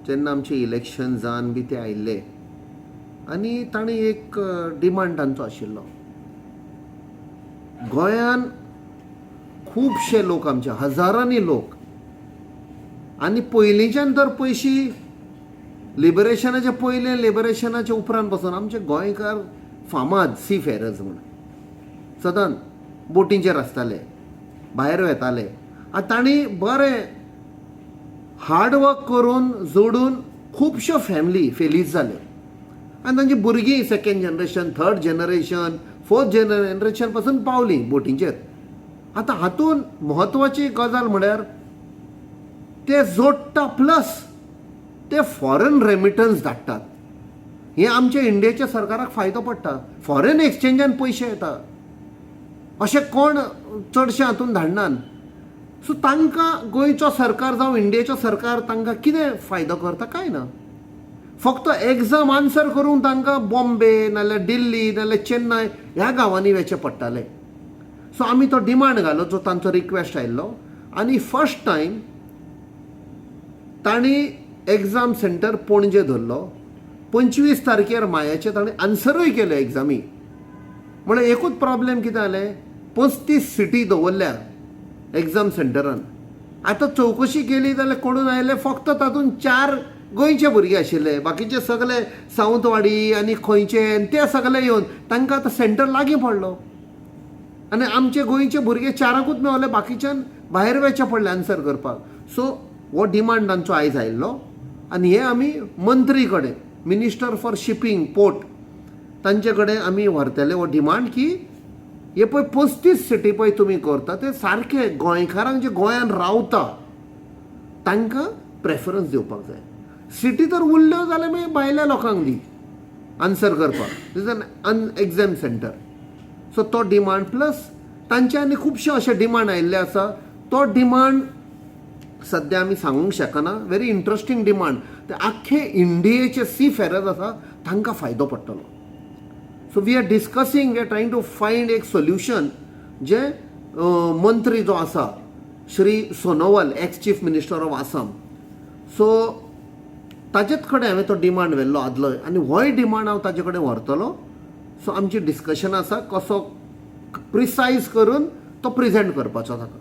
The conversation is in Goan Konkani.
जेन्ना आमचें इलेक्शन जावन बी ते आयिल्ले आनी तांणी एक डिमांड तांचो आशिल्लो. गोंयान खुबशे लोक, आमचे हजारांनी लोक, आनी पयलींच्यान तर पयशी लिबरेशनाच्या पयलें, लिबरेशनाच्या उपरांत पासून आमचे गोंयकार फामाद सी फेरर्स म्हूण सदांच बोटींचेर आसताले, भायर वेताले आनी तांणी बरें हार्डवर्क करून जोडून खुबश्यो फॅमिली फेलीज जाल्यो आनी तांची भुरगीं second generation, third generation, fourth generation पासून पावलीं बोटींचेर. आतां हातून म्हत्वाची गजाल म्हळ्यार ते जोडटा, प्लस ते फॉरेन रेमिटन्स धाडटात. हें आमच्या इंडियेच्या सरकाराक फायदो पडटा, फॉरेन एक्सचेंजान पयशे येता. अशें कोण चडशे हातून धाडनात. सो तांकां गोंयचो सरकार जावं इंडियेचो सरकार तांकां कितें फायदो करता? कांय ना. फक्त एग्जाम आन्सर करूंक तांकां बॉम्बे नाल्यार दिल्ली नाल्यार चेन्नय ह्या गांवांनी वचचें पडटालें. सो आमी तो डिमांड घालो, जो तांचो रिक्वेस्ट आयिल्लो, आनी फर्स्ट टायम तांणी एग्जाम सेंटर पणजे धरलो. 25 तारखेर मायाचे ताणें आन्सरूय केले एग्जामी. म्हळ्यार एकूच प्रॉब्लेम कितें जालें, 35 सिटी दवरल्या एग्जाम सेंटरान. आतां चवकशी केली जाल्यार कोणून आयले, फक्त तातूंत चार गोंयचे भुरगे आशिल्ले, बाकीचे सगळे सावंतवाडी आनी खंयचे आनी ते सगळे येवन तांकां आतां सेंटर लागीं पडलो आनी आमचे गोंयचे भुरगे चारांकूच मेवले, बाकीच्यान भायर वचचें पडलें आन्सर करपाक. सो हो डिमांड तांचो आयज आयिल्लो आनी हे आमी मंत्री कडेन, मिनिस्टर फॉर शिपींग पोर्ट, तांचे कडेन आमी व्हरतले हो डिमांड की हे पळय 35 सिटी पळय तुमी करता ते सारके गोंयकारांक, जे गोंयान रावता तांकां प्रेफरन्स दिवपाक जाय. सिटी तर उरल्यो जाल्यार मागीर भायल्या लोकांक दी आन्सर करपाक, is an an exam center. So तो डिमांड, प्लस तांचे आनी खुबशे अशे डिमांड आयिल्ले आसा. तो डिमांड सद्या आमी सांगूंक शकना. व्हेरी इंट्रस्टींग डिमांड, ते आख्खे इंडियेचे सी फेरर्स आसा तांकां फायदो पडटलो. So we are discussing, we are trying to find एक सोल्युशन जे मंत्री जो आसा Shri Sonowal, ex Chief Minister of Assam, so ताजेच कडेन हांवें तो डिमांड व्हेल्लो आदलो आनी होय डिमांड हांव ताजे कडेन व्हरतलो. सो आमची डिस्कशन आसा कसो प्रिसायज करून तो प्रेजेंट करपाचो ताका.